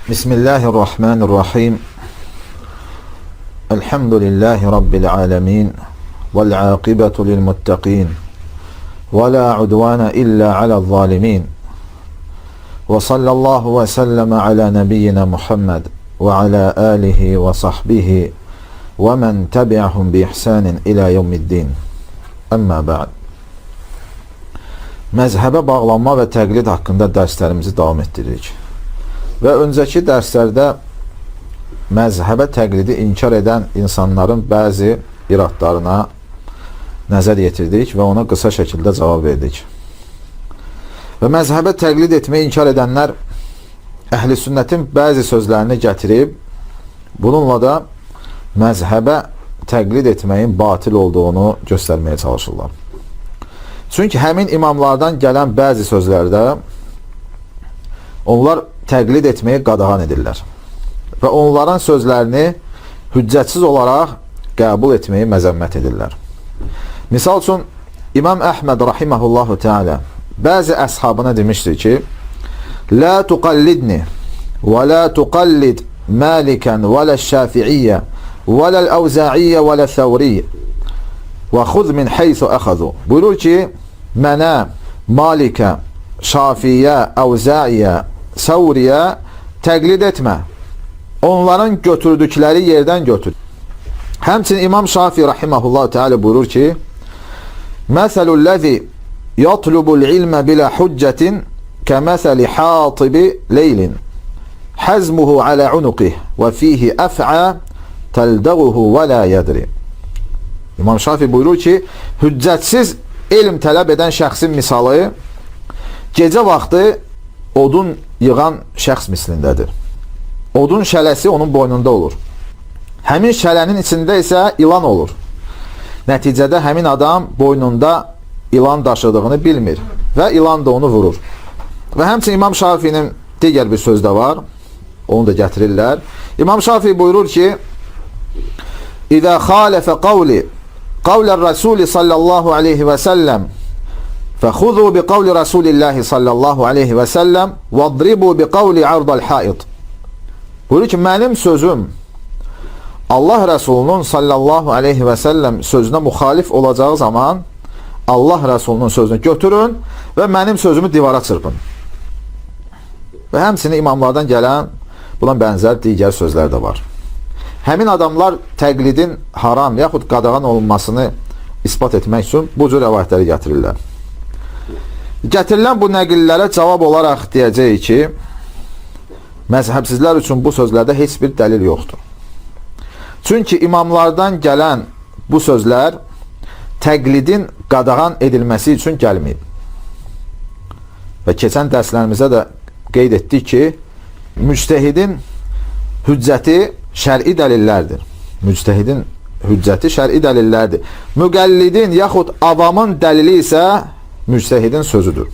Bismillahirrahmanirrahim. Elhamdülillahi Rabbil alemin. Vel-aqibetu lil-muttaqin. Ve la udvana illa ala'l-zalimin. Ve sallallahu ve selleme ala nebiyyina Muhammed ve ala alihi ve sahbihi ve men tebi'ahum bi ihsanin ila yevmiddin. Əmmə bə'd. Məzhəbə bağlanma və təqlid haqqında dərslərimizi davam etdiririk. Və öncəki dərslərdə məzhəbə təqlidi inkar edən insanların bəzi iradlarına nəzər yetirdik və ona qısa şəkildə cavab verdik. Və məzhəbə təqlid etməyi inkar edənlər əhl-i sünnətin bəzi sözlərini gətirib, bununla da məzhəbə təqlid etməyin batil olduğunu göstərməyə çalışırlar. Çünki həmin imamlardan gələn bəzi sözlərdə onlar təqlid etməyi qadağan edirlər və onların sözlərini hüccətsiz olaraq qəbul etməyi məzəmmət edirlər. Misal üçün, İmam Əhməd rahiməhullahu teala bəzi əshabına demişdir ki, Lə tuqallidni və la tuqallid Malikən və lə Şafiiyyə və ləl-Əvza'iyyə və lə-Thəvriyyə və xuz min heysu əxəzu. Buyurur ki, mənə, Malikə, Şafiyə, Əvzaiyə, Səvriyə təqlid etmə. Onların götürdükləri yerdən götür. Həmçinin İmam Şafi rahiməhullah teala buyurur ki, Məsəlu'l-ləzi yatlubul ilmə bilə hüccətin kəməsəli hatibi leylin həzmuhu alə unuqih və fihi əf'a təldəğuhu və la yədri. İmam Şafi buyurur ki, hüccətsiz elm tələb edən şəxsin misalı gecə vaxtı odun yığan şəxs mislindədir. Odun şələsi onun boynunda olur. Həmin şələnin içində isə ilan olur. Nəticədə həmin adam boynunda ilan daşıdığını bilmir və ilan da onu vurur. Və həmçinin İmam Şafinin digər bir sözü də var. Onu da gətirirlər. İmam Şafii buyurur ki, İzə xalefə qavli qavlər Rəsuli sallallahu aleyhi və səlləm fəxuzu bi qavli Rəsulillahi sallallahu aleyhi və səlləm vadribu bi qavli ardal haid. Buyurur ki, mənim sözüm Allah Rəsulunun sallallahu aleyhi və səlləm sözünə müxalif olacağı zaman Allah Rəsulunun sözünü götürün və mənim sözümü divara çırpın. Və həmçinin imamlardan gələn buna bənzər digər sözlər də var. Həmin adamlar təqlidin haram yaxud qadağan olunmasını isbat etmək üçün bu cür rəvayətləri gətirirlər. Gətirilən bu nəqillərə cavab olaraq deyəcəyik ki, məzhəbsizlər üçün bu sözlərdə heç bir dəlil yoxdur. Çünki imamlardan gələn bu sözlər təqlidin qadağan edilməsi üçün gəlməyib. Və keçən dərslərimizdə də qeyd etdik ki, müctehidin hüccəti şər'i dəlillərdir. Müctehidin hüccəti şər'i dəlillərdir. Müqəllidin yaxud avamın dəlili isə müctehidin sözüdür.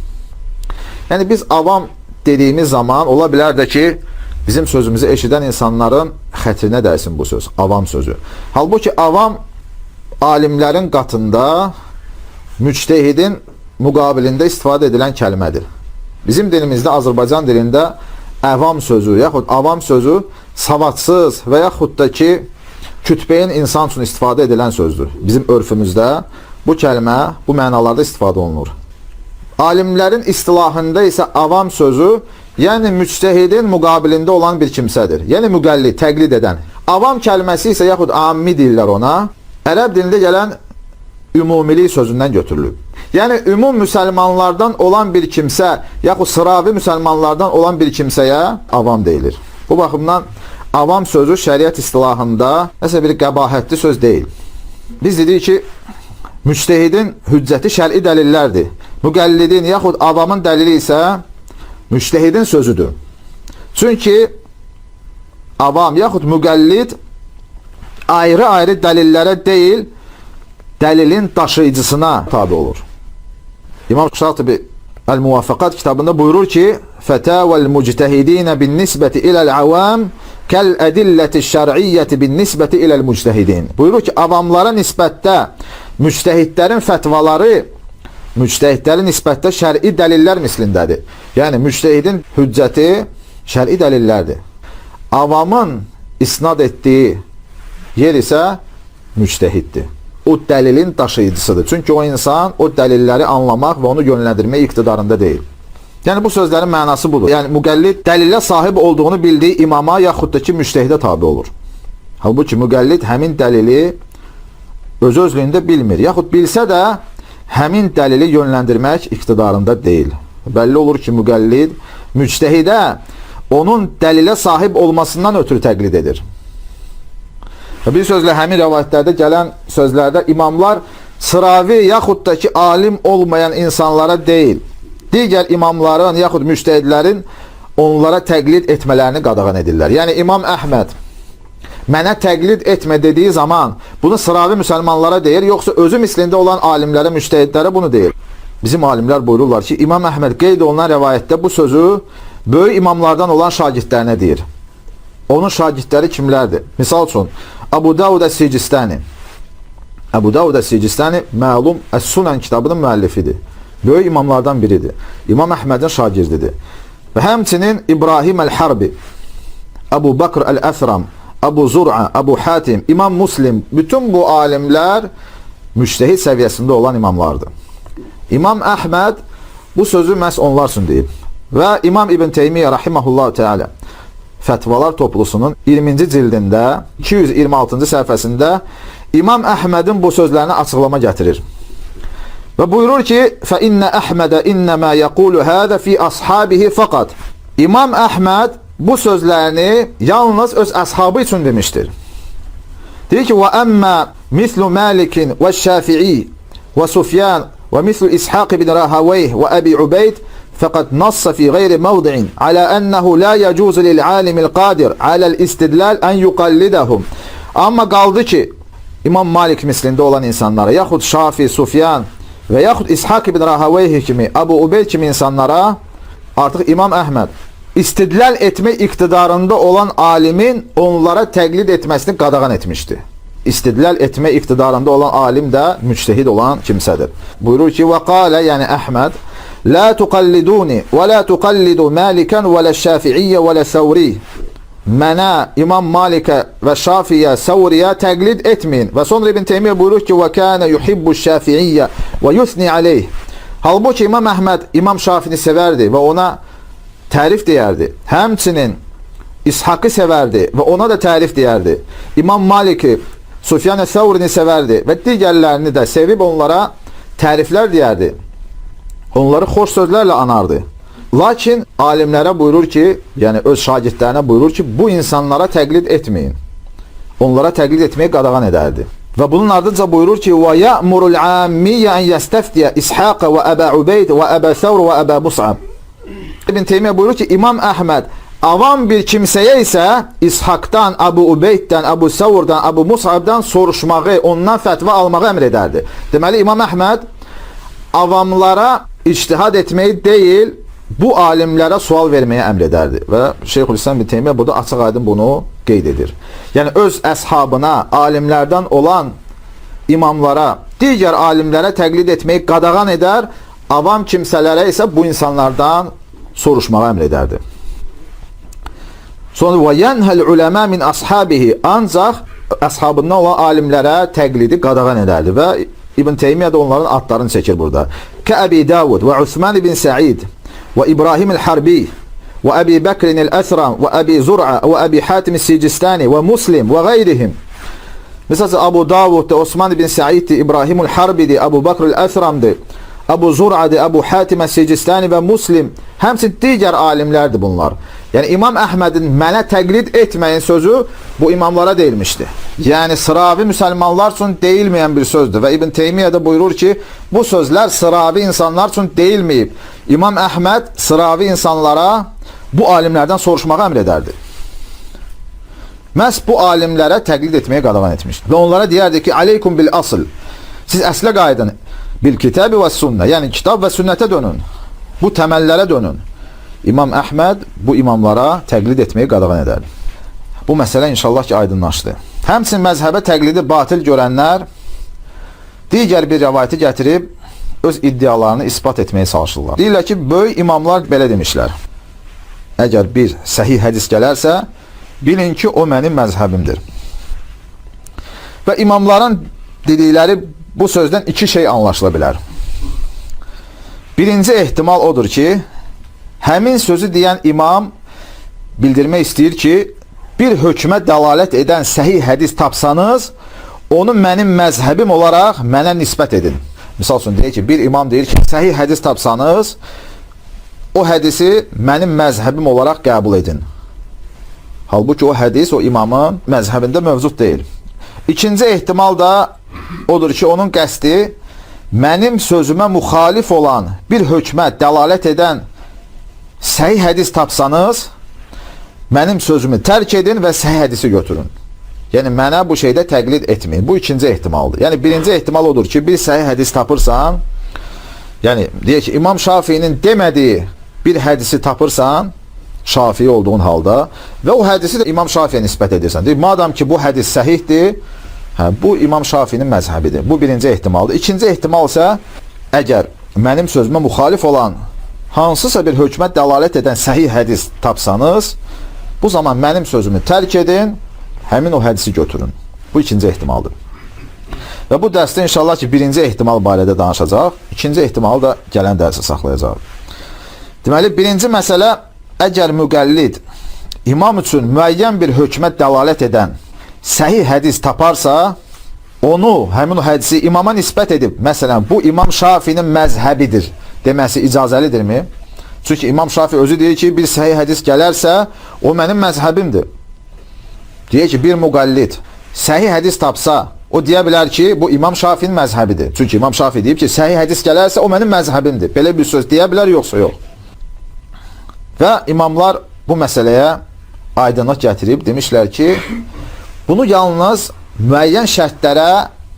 Yəni biz avam dediyimiz zaman ola bilər də ki, bizim sözümüzü eşidən insanların xətrinə dəysin bu söz, avam sözü. Halbuki avam alimlərin qatında müctehidin müqabilində istifadə edilən kəlmədir. Bizim dilimizdə, Azərbaycan dilində əvam sözü, yaxud avam sözü savadsız və yaxud da ki, kütbeyin insan üçün istifadə edilən sözdür. Bizim örfümüzdə bu kəlmə bu mənalarda istifadə olunur. Alimlərin istilahında isə avam sözü, yəni müctehidin müqabilində olan bir kimsədir. Yəni müqəllid, təqlid edən. Avam kəlməsi isə yaxud ammi deyirlər ona, ərəb dilində gələn ümumilik sözündən götürülüb. Yəni ümum müsəlmanlardan olan bir kimsə, yaxud sıravi müsəlmanlardan olan bir kimsəyə avam deyilir. Bu baxımdan avam sözü şəriət istilahında nəsə bir qəbahətli söz deyil. Biz dedik ki, müctehidin hüccəti şər'i dəlillərdir. Müqəllidin yaxud avamın dəlili isə müctehidin sözüdür. Çünki avam yaxud müqəllid ayrı-ayrı dəlillərə deyil, dəlilin daşıyıcısına tabi olur. İmam Şatibi Əl-Muvaffaqat kitabında buyurur ki, Fətəvəl müctəhidinə bin nisbəti iləl-avam kəl-ədilləti şər'iyyəti bin nisbəti iləl-müctəhidin. Buyurur ki, avamlara nisbətdə müctəhidlərin fətvaları müctəhidlərin nisbətdə şər'i dəlillər mislindədir. Yəni müctəhidin hüccəti şər'i dəlillərdir. Avamın isnad etdiyi yer isə müctəhiddir. O dəlilin daşıyıcısıdır. Çünki o insan o dəlilləri anlamaq və onu yönləndirmək iqtidarında deyil. Yəni bu sözlərin mənası budur. Yəni müqəllid dəlilə sahib olduğunu bildiyi imama yaxud da ki müctəhidə tabe olur. Halbuki müqəllid həmin dəlili özü özlüyündə bilmir. Yaxud bilsə də həmin dəlili yönləndirmək iqtidarında deyil. Bəlli olur ki, müqəllid müctəhidə onun dəlilə sahib olmasından ötürü təqlid edir. Və bir sözlə həmin rəvayətlərdə gələn sözlərdə imamlar sıravi yaxud da ki alim olmayan insanlara deyil, digər imamların yaxud müctəhidlərin onlara təqlid etmələrini qadağan edirlər. Yəni İmam Əhməd mənə təqlid etmə dediyi zaman bunu sıravi müsəlmanlara deyir, yoxsa özü mislində olan alimlərə, müctəhidlərə bunu deyir. Bizim alimlər buyururlar ki, İmam Əhməd qeyd olunan rəvayətdə bu sözü böyük imamlardan olan şagirdlərinə deyir. Onun şagirdləri kimlərdir? Misal üçün, Əbu Davud Əs-Sicistani. Əbu Davud Əs-Sicistani məlum Əs-Sunan kitabının müəllifidir. Böyük imamlardan biridir. İmam Əhmədin şagirdidir. Və həmçinin İbrahim Əl-Harbi, Əbu Bakr Əl-Əthram, Əbu Zur'a, Əbu Hatim, İmam Muslim, bütün bu alimlər müctəhid səviyyəsində olan imamlardır. İmam Əhməd bu sözü məhz onlar üçün deyib. Və İmam İbn Teymiyyə rahimehullah teala Fətvalar toplusunun 20-ci cildində 226-cı səhifəsində İmam Əhmədin bu sözlərini açıqlama gətirir. Və buyurur ki: "Fə innə Əhmədə innəmə yəqulu həzə fi ashabihi faqat." İmam Əhməd bu sözlərini yalnız öz əshabı üçün demişdir. Deyir ki: "Və əmmə mislu Malikin və Şafii və Sufyan və mislu İshaq ibn Rahaveyh və Əbi Ubeyd فقد نص في غير موضع على أنه لا يجوز للعالم القادر على الاستدلال أن يقلدهم. Amma qaldı ki, İmam Malik mislində olan insanlara, yaxud Şafi, Sufyan və yaxud İshaq ibn Rahaveyh kimi, Əbu Ubeyd kimi insanlara artıq İmam Əhməd istidlal etmə iqtidarında olan alimin onlara təqlid etməsini qadağan etmişdi. İstidlal etmə iqtidarında olan alim də müctəhid olan kimsədir. Buyurur ki, və qalə, yəni Əhməd, La tuqalliduni və la tuqallidu Malikən və la Şafiiyyə və la Səvri. Mənə, İmam Malikə və Şafiyə, Səvriyə təqlid etməyin. Və sonra İbn Teymiyyə buyurur ki, və kənə yuhibbu Şafiiyyə və yusni aleyh. Halbuki İmam Əhməd İmam Şafini sevərdi və ona tərif deyərdi. Həmçinin İshakı sevərdi və ona da tərif deyərdi. İmam Maliki, Sufyan Səvrini sevərdi və digərlərini də sevib onlara təriflər deyərdi. Onları xoş sözlərlə anardı. Lakin alimlərə buyurur ki, yəni öz şagirdlərinə buyurur ki, bu insanlara təqlid etməyin. Onlara təqlid etməyi qadağan edərdi. Və bunun ardınca buyurur ki, və ya'murul amiyyə an yastaftiya İshaq və Əbə Ubeyd və Əbə Səvr və Əbə Mus'ab. İbn Teymiyyə buyurur ki, İmam Əhməd avam bir kimsəyə isə İshaqdan, Əbu Ubeyddən, Əbu Səvrdən, Əbu Mus'abdan soruşmağı, ondan fətva almağı əmr edərdi. Deməli İmam Əhməd avamlara ictihad etməyi deyil, bu alimlərə sual verməyə əmr edərdi. Və Şeyxülislam İbn Teymiyyə burada açıq-aydın bunu qeyd edir. Yəni öz əshabına, alimlərdən olan imamlara, digər alimlərə təqlid etməyi qadağan edər, avam kimsələrə isə bu insanlardan soruşmağı əmr edərdi. Sonra və yənhəl uləmə min ashabihi, ancaq əshabından olan alimlərə təqlidi qadağan edərdi və İbn Teymiyyə də onların adlarını çəkir burada. Kə Əbi Davud və Osman ibn Sa'id və İbrahim el-Harbi və Əbi Bəkrin el-Əsram və Əbi Zur'a və Əbi Hatim el-Sicistani və Muslim və qeyrihim. Məsələn, Abu Davuddur, Osman ibn Sa'iddir, İbrahim el-Harbidir, Əbu Bakr el-Əsramdır, Əbu Zur'adır, Əbu Hatim el-Sicistani və Muslim. Həmçinin digər alimlərdir bunlar. Yəni İmam Əhmədin mənə təqlid etməyin sözü bu imamlara deyilmişdi. Yəni sıravi müsəlmanlar üçün deyilməyən bir sözdür və İbn Teymiyyə də buyurur ki, bu sözlər sıravi insanlar üçün deyilməyib. İmam Əhməd sıravi insanlara bu alimlərdən soruşmağı əmr edərdi. Məhz bu alimlərə təqlid etməyə qadağan etmişdi. Və onlara deyərdi ki, aleykum bil asl. Siz əslə qayıdın. Bil kitabi və sünnə. Yəni kitab və sünnətə dönün. Bu təməllərə dönün. İmam Əhməd bu imamlara təqlid etməyi qadağan edərdi. Bu məsələ inşallah ki aydınlaşdı. Həmçinin məzhəbə təqlidi batil görənlər digər bir rəvayəti gətirib öz iddialarını isbat etməyə çalışırlar. Deyirlər ki, böyük imamlar belə demişlər. Əgər bir səhih hədis gələrsə, bilin ki, o mənim məzhəbimdir. Və imamların dedikləri bu sözdən iki şey anlaşıla bilər. Birinci ehtimal odur ki, həmin sözü deyən imam bildirmək istəyir ki, bir hökmə dəlalət edən səhih hədis tapsanız, onu mənim məzhəbim olaraq mənə nisbət edin. Misal üçün, deyir ki, bir imam deyir ki, səhih hədis tapsanız, o hədisi mənim məzhəbim olaraq qəbul edin. Halbuki o hədis o imamın məzhəbində mövcud deyil. İkinci ehtimal da odur ki, onun qəsdi mənim sözümə müxalif olan bir hökmə dəlalət edən səhih hədis tapsanız, mənim sözümü tərk edin və səhih hədisi götürün. Yəni, mənə bu şeydə təqlid etməyin. Bu ikinci ehtimaldır. Yəni, birinci ehtimal odur ki, bir səhih hədis tapırsan, yəni, deyək ki, İmam Şafiinin demədiyi bir hədisi tapırsan, Şafii olduğun halda və o hədisi də İmam Şafiyə nisbət edirsən. Deyir, madam ki, bu hədis səhihdir, hə, bu İmam Şafiinin məzhəbidir. Bu birinci ehtimaldır. İkinci ehtimal isə, əgər mənim sözümə müxalif olan hansısa bir hökmə dəlalət edən səhih hədis tapsanız, bu zaman mənim sözümü tərk edin, həmin o hədisi götürün. Bu ikinci ehtimaldır. Və bu dərsdə inşallah ki, birinci ehtimal barədə danışacaq, ikinci ehtimalı da gələn dərsə saxlayacaq. Deməli, birinci məsələ, əgər müqəllid imam üçün müəyyən bir hökmə dəlalət edən səhih hədis taparsa, onu, həmin o hədisi imama nisbət edib, məsələn, bu İmam Şafinin məzhəbidir deməsi icazəlidirmi? Çünki İmam Şafi özü deyir ki, bir səhih hədis gələrsə, o mənim məzhəbimdir. Deyir ki, bir müqəllid səhih hədis tapsa, o deyə bilər ki, bu İmam Şafinin məzhəbidir. Çünki İmam Şafi deyib ki, səhih hədis gələrsə, o mənim məzhəbimdir. Belə bir söz deyə bilər, yoxsa yox. Və imamlar bu məsələyə aydınlıq gətirib, demişlər ki, bunu yalnız müəyyən şərtlərə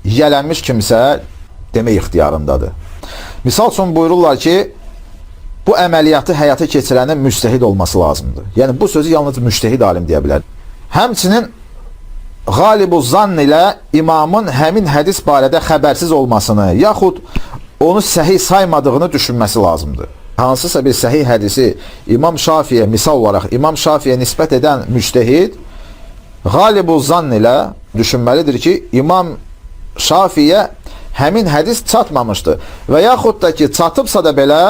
yiyələnmiş kimsə demək ixtiyarındadır. Misal üçün buyururlar ki, bu əməliyyatı həyata keçirənin müctəhid olması lazımdır. Yəni, bu sözü yalnız müctəhid alim deyə bilər. Həmçinin qalibu zann ilə imamın həmin hədis barədə xəbərsiz olmasını, yaxud onu səhih saymadığını düşünməsi lazımdır. Hansısa bir səhih hədisi İmam Şafiyə, misal olaraq İmam Şafiyə nisbət edən müctəhid qalibu zann ilə düşünməlidir ki, İmam Şafiyə həmin hədis çatmamışdı və yaxud da ki, çatıbsa da belə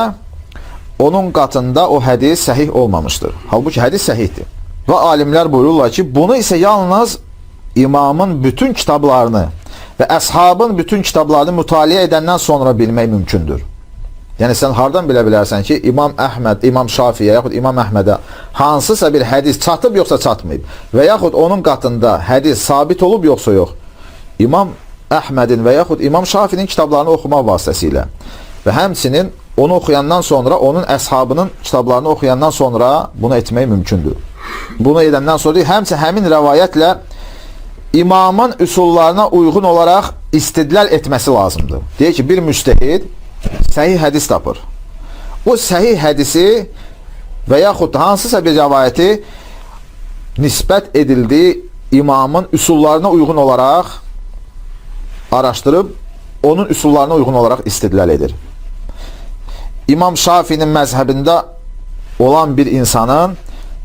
onun qatında o hədis səhih olmamışdır. Halbuki hədis səhihdir. Və alimlər buyururlar ki, bunu isə yalnız imamın bütün kitablarını və əshabın bütün kitablarını mütaliə edəndən sonra bilmək mümkündür. Yəni, sən hardan bilə bilərsən ki, İmam Əhməd, İmam Şafiyə, yaxud İmam Əhmədə hansısa bir hədis çatıb yoxsa çatmayıb və yaxud onun qatında hədis sabit olub yoxsa yox, İmam Əhmədin və yaxud İmam Şafinin kitablarını oxumaq vasitəsilə və həmçinin onu oxuyandan sonra, onun əshabının kitablarını oxuyandan sonra bunu etmək mümkündür. Bunu edəndən sonra həmçinin həmin rəvayətlə imamın üsullarına uyğun olaraq istidlal etməsi lazımdır. Deyir ki, bir müctəhid səhih hədis tapır. O səhih hədisi və yaxud da hansısa bir rəvayəti nisbət edildiyi imamın üsullarına uyğun olaraq araşdırıb, onun üsullarına uyğun olaraq istidlal edir. İmam Şafinin məzhəbində olan bir insanın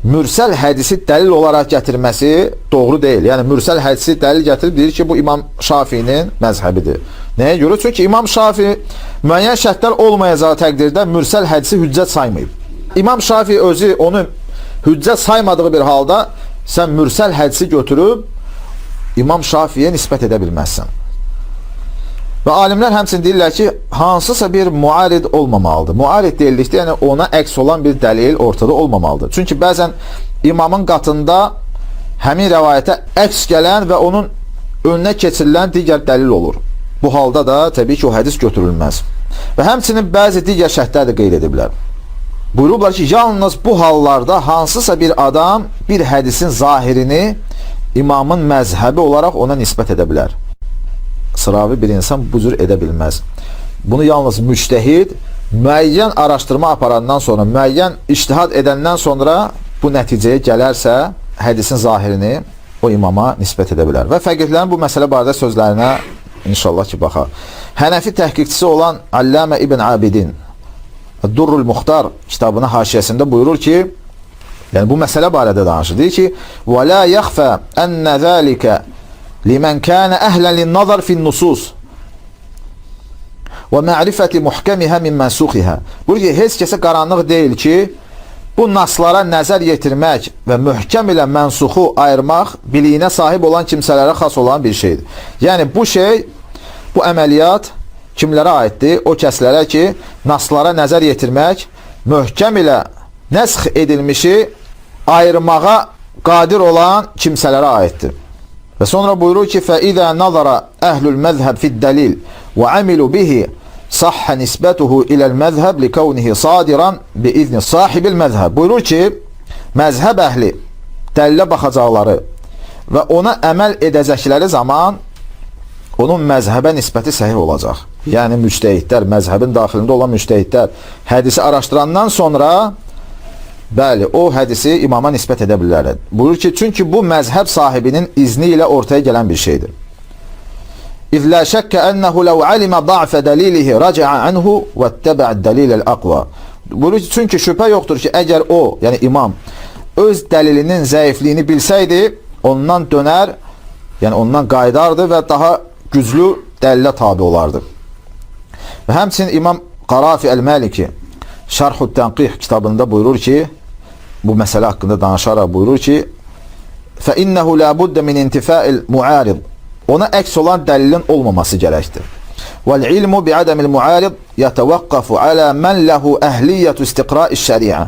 mürsəl hədisi dəlil olaraq gətirməsi doğru deyil. Yəni, mürsəl hədisi dəlil gətirib deyir ki, bu İmam Şafinin məzhəbidir. Nəyə görə? Çünki İmam Şafi müəyyən şərtlər olmayacağı təqdirdə mürsəl hədisi hüccət saymayıb. İmam Şafi özü onu hüccət saymadığı bir halda sən mürsəl hədisi götürüb İmam Şafiyə nisbət edə bilməzsən. Və alimlər həmçinin deyirlər ki, hansısa bir muarid olmamalıdır. Muarid deyildikdə, yəni ona əks olan bir dəlil ortada olmamalıdır. Çünki bəzən imamın qatında həmin rəvayətə əks gələn və onun önünə keçirilən digər dəlil olur. Bu halda da təbii ki, o hədis götürülməz. Və həmçinin bəzi digər şərtlər də qeyd ediblər. Buyurublar ki, yalnız bu hallarda hansısa bir adam bir hədisin zahirini imamın məzhəbi olaraq ona nisbət edə bilər. Sıravi bir insan bu cür edə bilməz. Bunu yalnız müctəhid müəyyən araşdırma aparandan sonra, müəyyən ictihad edəndən sonra bu nəticəyə gələrsə, hədisin zahirini o imama nisbət edə bilər. Və fəqihlərin bu məsələ barədə sözlərinə inşallah ki, baxar. Hənəfi təhqiqçisi olan Allamə İbn Abidin Durrul Muxtar kitabının haşiyəsində buyurur ki, Yəni bu məsələ barədə danışır. Deyir ki: "Və la yaxfa enne zalika limen kana ehlen lin-nazar fi'n-nusus və ma'rifati muhkamiha min mənsuxiha." Buyurur ki, heç kəsə qaranlıq deyil ki, bu naslara nəzər yetirmək və möhkəm ilə mənsuxu ayırmaq biliyinə sahib olan kimsələrə xas olan bir şeydir. Yəni bu şey, bu əməliyyat kimlərə aiddir? O kəslərə ki, naslara nəzər yetirmək, möhkəm ilə nəsx edilmişi ayırmağa qadir olan kimsələrə aiddir. Və sonra buyurur ki, فَإِذَا نَظَرَ أَهْلُ الْمَذْهَبِ فِي الدَّلِيلِ وَعَمِلُوا بِهِ صَحَّ نِسْبَتُهُ إِلَى الْمَذْهَبِ لِكَوْنِهِ صَادِرًا بِإِذْنِ صَاحِبِ الْمَذْهَبِ. Buyurur ki, məzhəb əhli dəlilə baxacaqları və ona əməl edəcəkləri zaman onun məzhəbə nisbəti səhih olacaq. Yəni müctəhidlər, məzhəbin daxilində olan müctəhidlər hədisi araşdırandan sonra bəli, o hədisi imama nisbət edə bilərlər. Buyurur ki, çünki bu məzhəb sahibinin izni ilə ortaya gələn bir şeydir. İz la şəkkə ənəhu ləv alimə da'fə dəlilihi raca'a anhu və ittəbə'd dəliləl aqva. Buyurur ki, çünki şübhə yoxdur ki, əgər o, yəni imam öz dəlilinin zəifliyini bilsəydi, ondan dönər, yəni ondan qayıdardı və daha güclü dəlilə tabi olardı. Və həmçinin İmam Qarafi Əl-Məliki Şərh-ü Tənqih kitabında buyurur ki, bu məsələ haqqında danışaraq buyurur ki, فَإِنَّهُ لَا بُدَّ مِنْ انْتِفَاءِ الْمُعَارِض. Ona əks olan dəlilin olmaması gərəkdir. وَالْعِلْمُ بِعَدَمِ الْمُعَارِض يَتَوَقَّفُ عَلَى مَنْ لَهُ أَهْلِيَّةُ اسْتِقْرَاءِ الشَّرِيعَةِ.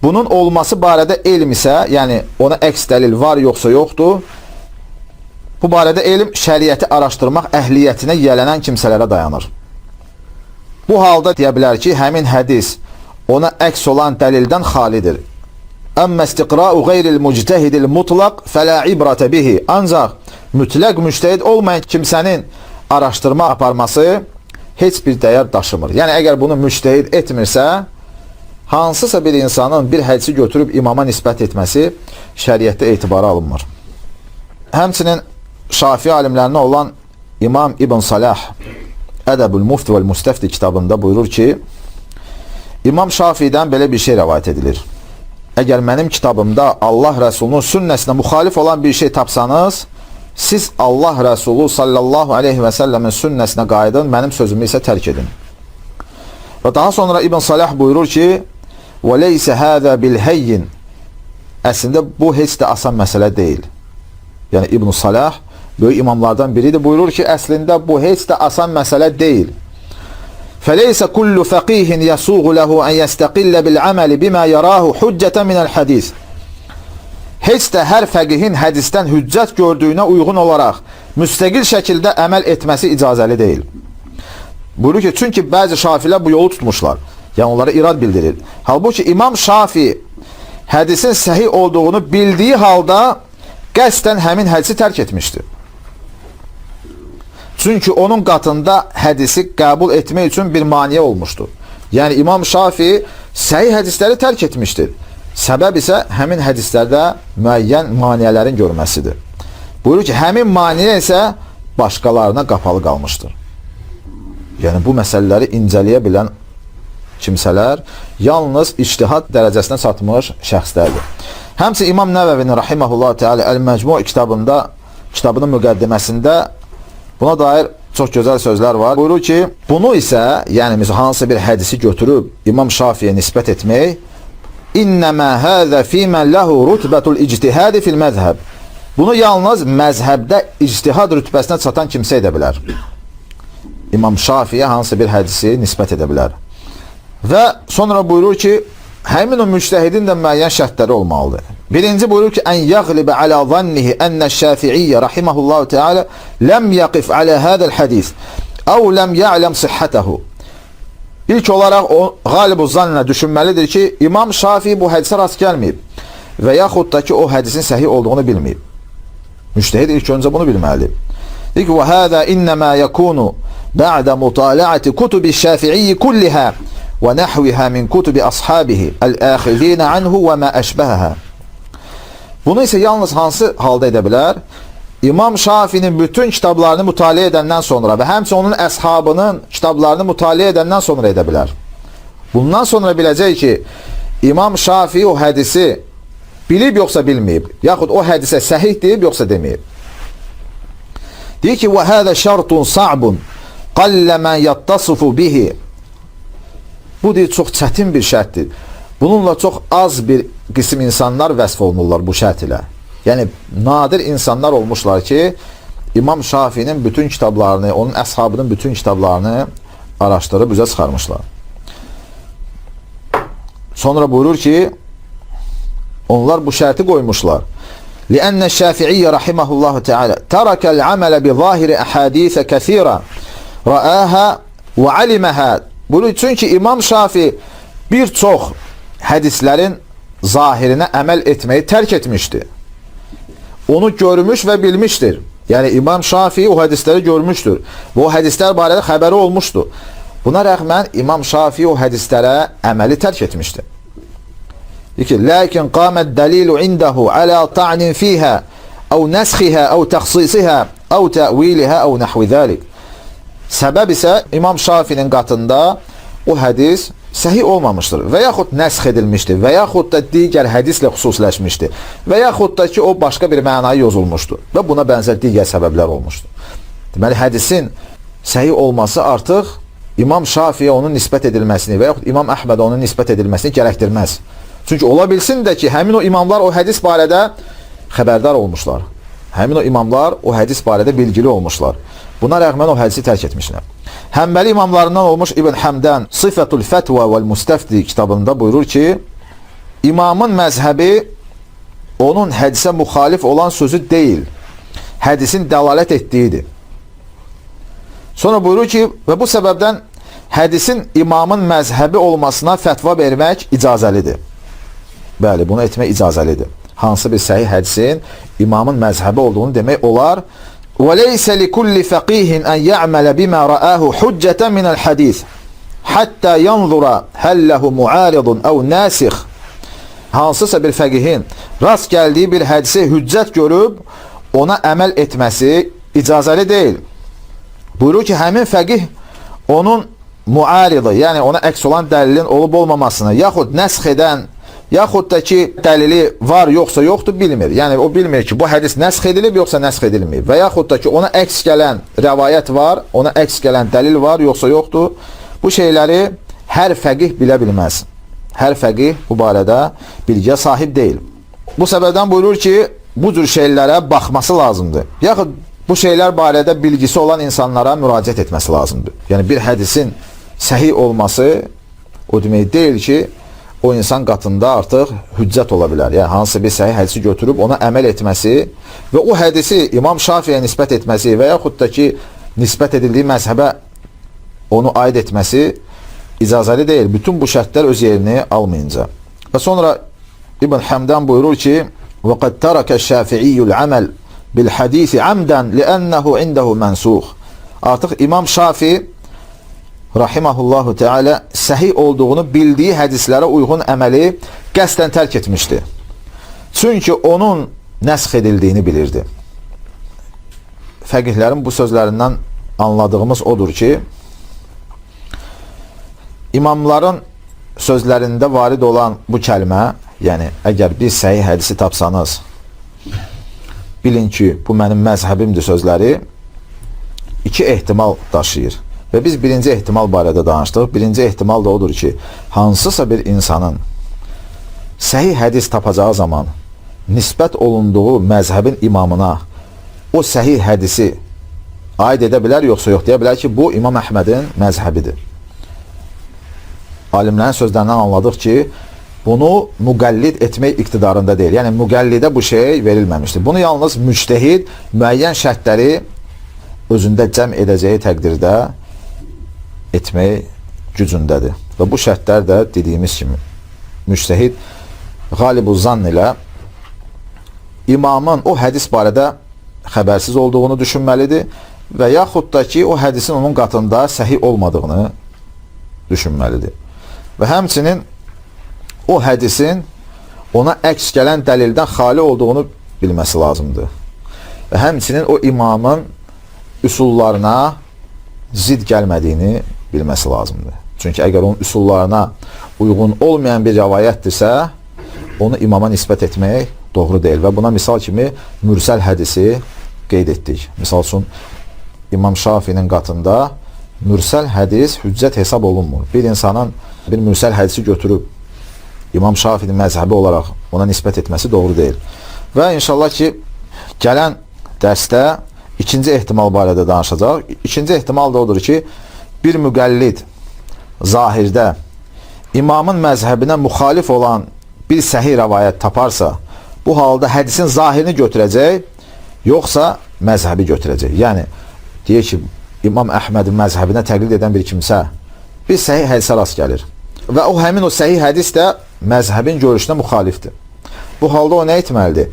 Bunun olması barədə elm isə, yəni ona əks dəlil var yoxsa yoxdur, bu barədə elm şəriəti araşdırmaq əhliyyətinə yiyələnən kimsələrə dayanır. Bu halda deyə bilər ki, həmin hədis ona əks olan dəlildən xalidir. Əmmə istiqra'u qeyril müctəhidil mutlaq fələ ibrətə bihi. Ancaq mütləq müctəhid olmayan kimsənin araşdırma aparması heç bir dəyər daşımır. Yəni əgər bunu müctəhid etmirsə, hansısa bir insanın bir hədisi götürüb imama nisbət etməsi şəriətdə etibara alınmır. Həmçinin Şafii alimlərinə olan İmam İbn Salah Ədəbül Mufti vəl Müstəfti kitabında buyurur ki, İmam Şafiidən belə bir şey rəvayət edilir. Əgər mənim kitabımda Allah Rəsulunun sünnəsinə müxalif olan bir şey tapsanız, siz Allah Rəsulu sallallahu aleyhi və səlləmin sünnəsinə qayıdın, mənim sözümü isə tərk edin. Və daha sonra İbn Salah buyurur ki, وَلَيْسَ هَذَا بِالْهَيِّنِ. Əslində bu heç də asan məsələ deyil. Yəni İbn Salah böyük imamlardan biridir. Buyurur ki, əslində bu heç də asan məsələ deyil. فَلَيْسَ كُلُّ فَقِيهٍ يَسُوغُ لَهُ أَنْ يَسْتَقِلَّ بِالْعَمَلِ بِمَا يَرَاهُ حُجَّةً مِنَ الْحَدِيثِ. Heç də hər fəqihin hədisdən hüccət gördüyünə uyğun olaraq müstəqil şəkildə əməl etməsi icazəli deyil. Buyurur ki, çünki bəzi şafilər bu yolu tutmuşlar. Yəni onlara irad bildirir. Halbuki İmam Şafi hədisin səhih olduğunu bildiyi halda qəsdən həmin hədisi tərk etmişdi. Çünki onun qatında hədisi qəbul etmək üçün bir maneə olmuşdu. Yəni İmam Şafi səhih hədisləri tərk etmişdir. Səbəb isə həmin hədislərdə müəyyən maneələrin görməsidir. Buyurur ki, həmin maneə isə başqalarına qapalı qalmışdır. Yəni bu məsələləri incələyə bilən kimsələr yalnız ictihad dərəcəsinə çatmış şəxslərdir. Həmçinin İmam Nəvəvinin rahimehullah teala El-Mecmu kitabında, kitabının müqəddiməsində buna dair çox gözəl sözlər var. Buyurur ki, bunu isə, yəni hansı bir hədisi götürüb İmam Şafiyə nisbət etmək, İnnəmə həzə fīmən ləhu rütbətul ictihadi fil məzhəb. Bunu yalnız məzhəbdə ictihad rütbəsinə çatan kimsə edə bilər. İmam Şafiyə hansı bir hədisi nisbət edə bilər. Və sonra buyurur ki, həmin o müctəhidin də müəyyən şərtləri olmalıdır. Birinci buyurur ki, ən yəğlibə alə zannihi ənə şəfiiyyə rahiməhullahu teala ləm yəqif alə hədəl hədis əv ləm ya'ləm sıhhətəhu. İlk olaraq o qalibu zannla düşünməlidir ki, İmam Şafii bu hədisə rast gəlməyib və yaxud da ki, o hədisin səhih olduğunu bilməyib. Müctəhid ilk öncə bunu bilməlidir. Deyir ki, və həzə innəmə yəkunu bə'də mutala'ati kutubi şəfiiyyi kulliha və nəhviha min kutubi ashabihi əl-əxizina anhu və mə əşbəhəhə. Bunu isə yalnız hansı halda edə bilər? İmam Şafinin bütün kitablarını mütaliə edəndən sonra və həmçinin onun əshabının kitablarını mütaliə edəndən sonra edə bilər. Bundan sonra biləcək ki, İmam Şafii o hədisi Bilib yoxsa bilməyib, yaxud o hədisə səhih deyib yoxsa deməyib. Deyir ki, وَهَذَا شَرْطٌ صَعْبٌ قَلَّ مَنْ يَتَّصِفُ بِهِ. Bu deyir, çox çətin bir şərtdir. Bununla çox az bir qism insanlar vəsf olunurlar bu şərt ilə. Yəni, nadir insanlar olmuşlar ki, İmam Şafinin bütün kitablarını, onun əshabının bütün kitablarını araşdırıb üzə çıxarmışlar. Sonra buyurur ki, onlar bu şərti qoymuşlar. لأن الشافعي رحمه الله تعالى ترك العمل بظاهر أحاديث كثيرة رآها وعلمها. Buyurur, çünki İmam Şafi bir çox hədislərin zahirinə əməl etməyi tərk etmişdi. Onu görmüş və bilmişdir. Yəni İmam Şafii o hədisləri görmüşdür. Və o hədislər barədə xəbəri olmuşdu. Buna rəğmən İmam Şafii o hədislərə əməli tərk etmişdi. Deyir ki, lakin qaməd dəlilu indahu alə ta'nin fiha əv nəsxiha əv təxsisiha əv təviliha əv nəhvi zəlik. Səbəb isə İmam Şafinin qatında o hədis səhih olmamışdır və yaxud nəsx edilmişdir və yaxud da digər hədislə xüsusiləşmişdir və yaxud da ki, o başqa bir mənaya yozulmuşdur və buna bənzər digər səbəblər olmuşdur. Deməli, hədisin səhih olması artıq İmam Şafiyə onun nisbət edilməsini və yaxud İmam Əhmədə onun nisbət edilməsini gərəkdirməz. Çünki ola bilsin də ki, həmin o imamlar o hədis barədə xəbərdar olmuşlar. Həmin o imamlar o hədis barədə bilgili olmuşlar. Buna rəğmən o hədisi tərk etmişlər. Həmbəli imamlarından olmuş İbn Həmdən Sıfətul Fətva vəl Müstəfti kitabında buyurur ki, imamın məzhəbi onun hədisə müxalif olan sözü deyil, hədisin dəlalət etdiyidir. Sonra buyurur ki, və bu səbəbdən hədisin imamın məzhəbi olmasına fətva vermək icazəlidir. Bəli, bunu etmək icazəlidir. Hansı bir səhih hədisin imamın məzhəbi olduğunu demək olar. وَلَيْسَ لِكُلِّ فَقِيهٍ أَنْ يَعْمَلَ بِمَا رَآهُ حُجَّةً مِنَ الْحَدِيثِ حَتَّى يَنْظُرَ هَلْ لَهُ مُعَارِضٌ أَوْ نَاسِخ. Hansısa bir fəqihin rast gəldiyi bir hədisi hüccət görüb ona əməl etməsi icazəli deyil. Buyurur ki, həmin fəqih onun muaridı, yəni ona əks olan dəlilin olub olmamasını, yaxud nəsx edən, yaxud da ki, dəlili var yoxsa yoxdur bilmir. Yəni o bilmir ki, bu hədis nəsx edilib yoxsa nəsx edilməyib. Və yaxud da ki, ona əks gələn rəvayət var, ona əks gələn dəlil var yoxsa yoxdur. Bu şeyləri hər fəqih bilə bilməz. Hər fəqih bu barədə bilgiyə sahib deyil. Bu səbəbdən buyurur ki, bu cür şeylərə baxması lazımdır. Yaxud bu şeylər barədə bilgisi olan insanlara müraciət etməsi lazımdır. Yəni bir hədisin səhih olması o demək deyil ki, o insan qatında artıq hüccət ola bilər. Yəni hansısa bir səhih hədisi götürüb ona əməl etməsi və o hədisi İmam Şafiyə nisbət etməsi və yaxud da ki, nisbət edildiyi məzhəbə onu aid etməsi icazəli deyil. Bütün bu şərtlər öz yerini almayınca. Və sonra İbn Həmdən buyurur ki, وَقَدْ تَرَكَ الشَّافِعِيُّ الْعَمَلِ بِالْحَدِيثِ عَمْدًا لِأَنَّهُ عِنْدَهُ مَنْسُوخ. Artıq İmam Şafi rahimahullahu teala səhih olduğunu bildiyi hədislərə uyğun əməli qəsdən tərk etmişdi. Çünki onun nəsx edildiyini bilirdi. Fəqihlərin bu sözlərindən anladığımız odur ki, imamların sözlərində varid olan bu kəlmə, yəni əgər bir səhih hədisi tapsanız, bilin ki, bu mənim məzhəbimdir sözləri iki ehtimal daşıyır. Və biz birinci ehtimal barədə danışdıq. Birinci ehtimal da odur ki, hansısa bir insanın səhih hədis tapacağı zaman nisbət olunduğu məzhəbin imamına o səhih hədisi aid edə bilər, yoxsa yox, deyə bilər ki, bu İmam Əhmədin məzhəbidir. Alimlərin sözlərindən anladıq ki, bunu müqəllid etmək iqtidarında deyil. Yəni, müqəllidə bu şey verilməmişdir. Bunu yalnız müctehid müəyyən şərtləri özündə cəm edəcəyi təqdirdə etmək gücündədir. Və bu şərtlər də dediyimiz kimi müctehid qalibu zann ilə imamın o hədis barədə xəbərsiz olduğunu düşünməlidir və yaxud da ki, o hədisin onun qatında səhih olmadığını düşünməlidir. Və həmçinin o hədisin ona əks gələn dəlildən xali olduğunu bilməsi lazımdır. Və həmçinin o imamın üsullarına zid gəlmədiyini bilməsi lazımdır. Çünki əgər onun üsullarına uyğun olmayan bir rəvayətdirsə, onu imama nisbət etmək doğru deyil. Və buna misal kimi mürsəl hədisi qeyd etdik. Misal üçün, İmam Şafinin qatında mürsəl hədis hüccət hesab olunmur. Bir insanın bir mürsəl hədisi götürüb İmam Şafinin məzhəbi olaraq ona nisbət etməsi doğru deyil. Və inşallah ki, gələn dərsdə ikinci ehtimal barədə danışacaq. İkinci ehtimal da odur ki, bir müqəllid zahirdə imamın məzhəbinə müxalif olan bir səhih rəvayət taparsa, bu halda hədisin zahirini götürəcək, yoxsa məzhəbi götürəcək. Yəni, deyək ki, İmam Əhmədin məzhəbinə təqlid edən bir kimsə bir səhih hədisə rast gəlir. Və o həmin o səhih hədis də məzhəbin görüşünə müxalifdir. Bu halda o nə etməlidir?